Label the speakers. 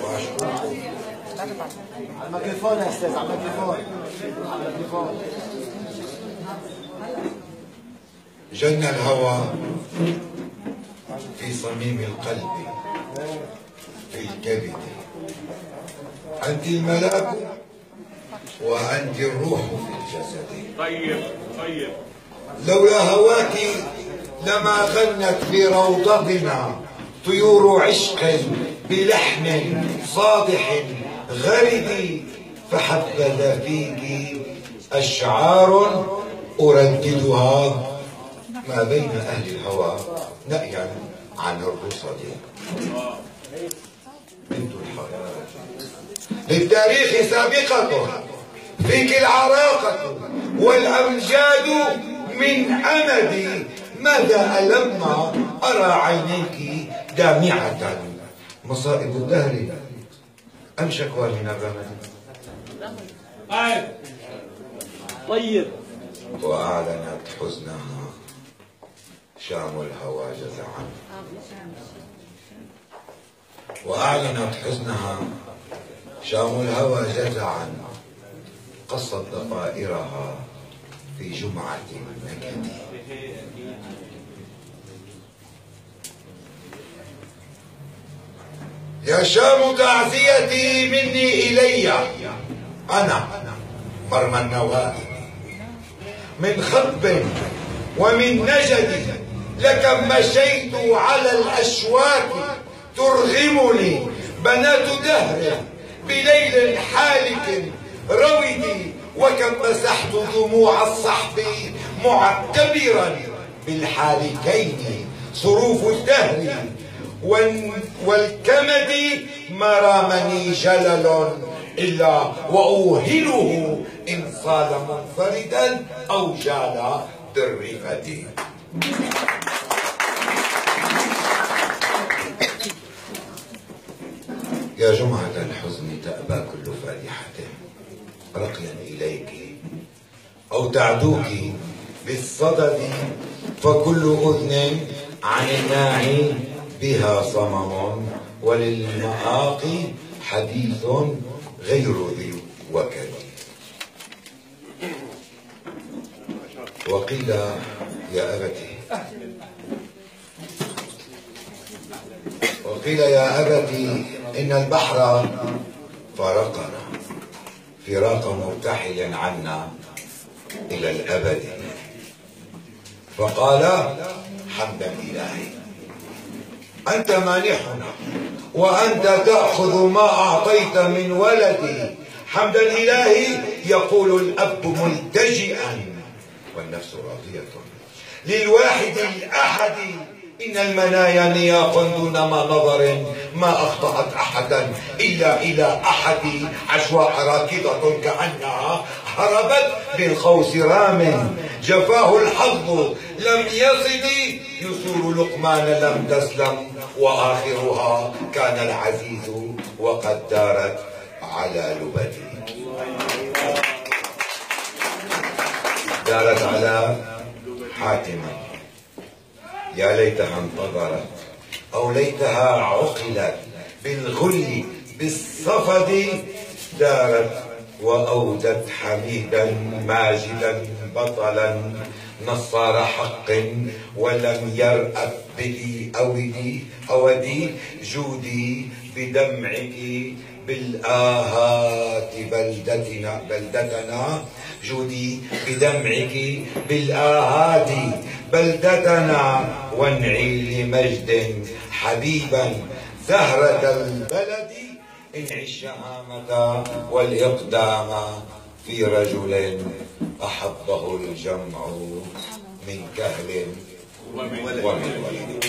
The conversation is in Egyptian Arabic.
Speaker 1: وأشكركم.
Speaker 2: على الميكروفون يا أستاذ، على الميكروفون، على الميكروفون.
Speaker 1: جن الهوى في صميم القلب في الكبد، أنت الملاك وأنت الروح في الجسد.
Speaker 3: طيب طيب.
Speaker 1: لولا هواك لما غنت في روضتنا طيور عشق بلحن صادح غرد، فحبذا فيك أشعار أرددها ما بين أهل الهوى نأيا عن الرصد. بنت الحرارة للتاريخ سابقة، فيك العراقة والأمجاد من أمدي. ماذا ألما أرى عينيك دامعة، مصائب الدهر أم شكوى من الرمد.
Speaker 3: طيب.
Speaker 1: وأعلنت حزنها شام الهوى جزعا، وأعلنت حزنها شام الهوى جزعا، قصت ضفائرها في جمعة النكد. يا شام تعزيتي مني إلي، أنا مرمى النوائب من خطب ومن نجد، لكم مشيت على الأشواك ترغمني بنات دهر بليل حالك رويدي، وكم مسحت دموع الصحب معتبرا بالحالكين صروف الدهر والكمد. ما رامني جلل إلا وأوهله إن صال منفردا أو جال بالرفد. يا جمعة الحزن تأبى كل فادحة رقيا إليك أو تعدوك بالصدد، فكل أذن عن الناعي بها صمم، وللمآقي حديث غير ذي وكد. وقيل يا أبتي، وقيل يا أبتي إن البحر فارقنا فراق مرتحل عنا إلى الأبد، فقال حمدا إلهي أنت مانحنا وأنت تأخذ ما أعطيت من ولدي. حمدا إلهي يقول الأب ملتجئا والنفس راضية للواحد الأحد. إن المنايا نياق دون ما نظر، ما أخطأت أحدا إلا إلى أحد. عشواء راكضة كأنها هربت بالقوس رام، جفاه الحظ لم يصد، يسور لقمان لم تسلم، وآخرها كان العزيز وقد دارت على لبدي. دارت على حاتم، يا ليتها انتظرت أو ليتها عقلت بالغل بالصفد. دارت وأودت حميدا ماجدا بطلا نصار حق، ولم يرأف بي أودي أودي. جودي بدمعك بالآهات بلدتنا بلدتنا، جودي بدمعك بالآهات بلدتنا، وانعي لمجد حبيبا زهرة البلد. انعي الشهامة والإقدام في رجل أحبه الجمع من كهل ومن ولد.